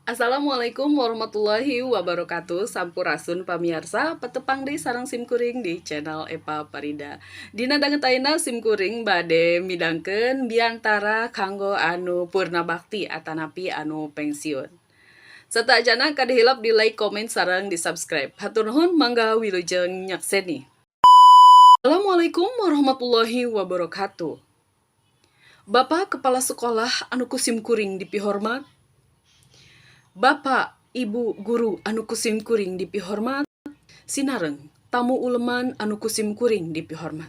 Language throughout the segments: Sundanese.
Assalamualaikum warahmatullahi wabarakatuh. Sampurasun pamiarsa, patepang deui sareng simkuring di channel Epa Parida. Dina danget ayeuna simkuring bade midangkeun biantara kanggo anu purna bakti atanapi anu pensiun. Sateuacanna kade hilap di like, komen, sareng di subscribe. Hatur nuhun, mangga wilujeng nyakseni. Assalamualaikum warahmatullahi wabarakatuh. Bapak Kepala Sekolah anu ku simkuring dipihormat, Bapak, Ibu guru anu ku simkuring dipihormat, sinareng tamu uleman anu ku simkuring dipihormat.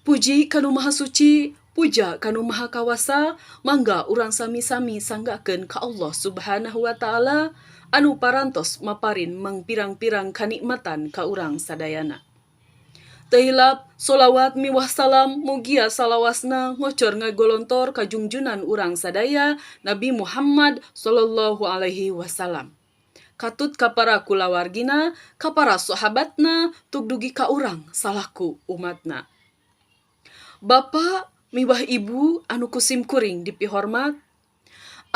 Puji ka Nu Maha Suci, puja ka Nu Maha Kawasa, mangga urang sami-sami sanggakeun ka Allah Subhanahu wa Ta'ala anu parantos maparin mangpirang-pirang kanikmatan ka urang sadayana. Teu hilap solawat miwah salam mugia salawasna ngocor ngagolontor ka junjunan urang sadaya, Nabi Muhammad Sallallahu Alaihi Wasallam. Katut ka para kulawargina, ka para sahabatna, tuk dugi ka urang salaku umatna. Bapak miwah Ibu anu ku simkuring dipihormat,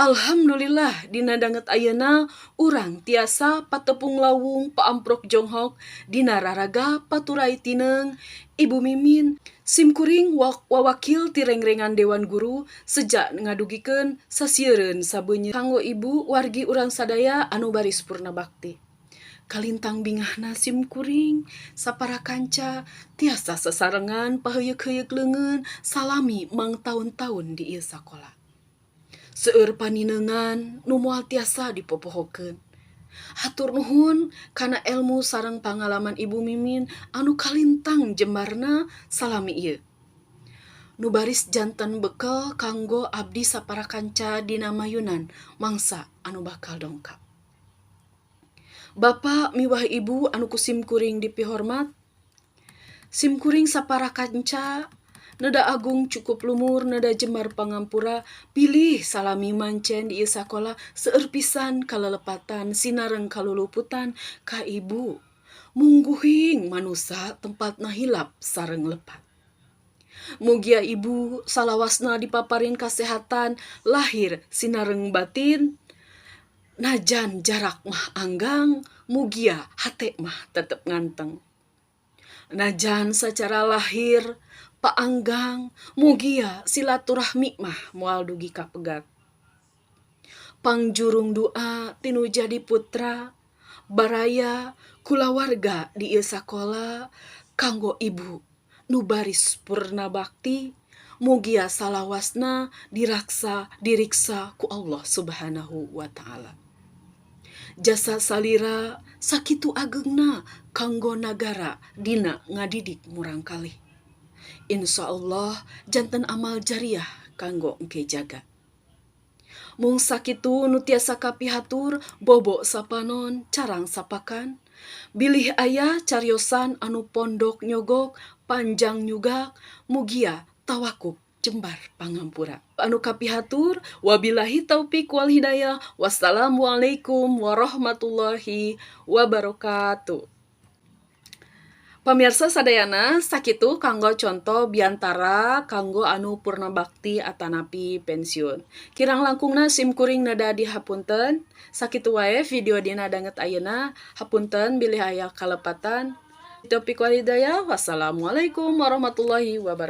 Alhamdulillah, dina danget ayeuna urang tiasa patepung lawung, paamprok jonghok dina raraga paturai tineng Ibu Mimin. Simkuring wawakil ti rengrengan Dewan Guru seja ngadugikeun sasiereun sabeunyeut kanggo ibu wargi urang sadaya anu baris purna bakti. Kalintang bingahna simkuring sapara kanca tiasa sasarengan paheuyeuh-heuyeuk leungeun salami mangtaun-taun di ieu sakola. Seueur paninengan nu moal tiasa dipopohokeun. Hatur nuhun kana elmu sareng pangalaman Ibu Mimin anu kalintang jembarna salami ieu. Nu baris janten bekel kanggo abdi sapara kanca dina mayunan mangsa anu bakal dongkap. Bapak miwah Ibu anu ku simkuring dipihormat, simkuring sapara kanca neda agung cukup lumur, neda jembar pangampura bilih salami mancen di ieu sakola seueur pisan kalelepatan sinareng kaluluputan ka ibu. Mungguhing manusa tempatna hilap sareng lepat. Mugia ibu salawasna dipaparin kasehatan lahir sinareng batin. Najan jarak mah anggang, mugia hate mah tetep nganteng. Najan secara lahir paanggang, mugia silaturahmi mah moal dugi kapegat. Pangjurung doa ti nu jadi putra, baraya kulawarga di ieu sakola kanggo ibu nu baris purna bakti, mugia salawasna diraksa diriksa ku Allah Subhanahu wa Ta'ala. Jasa salira sakitu agengna kanggo nagara dina ngadidik murangkalih. Insya Allah janten amal jariah kanggo engke jaga. Mung sakitu nu tiasa kapihatur, bobo sapanon, carang sapakan. Bilih aya cariosan anu pondok nyogok, panjang nyugak, mugia tawakup jembar pangampura. Anu kapihatur, wabillahi taupik wal hidayah. Wassalamualaikum warahmatullahi wabarakatuh. Pamirsa sadayana, sakitu kanggo contoh biantara kanggo anu purna bakti atanapi pensiun. Kirang langkungna simkuring neda dihapunten. Sakitu wae video dina danget ayeuna. Hapunten bilih aya kalepatan. Taufik wal hidayah. Wassalamualaikum warahmatullahi wabarakatuh.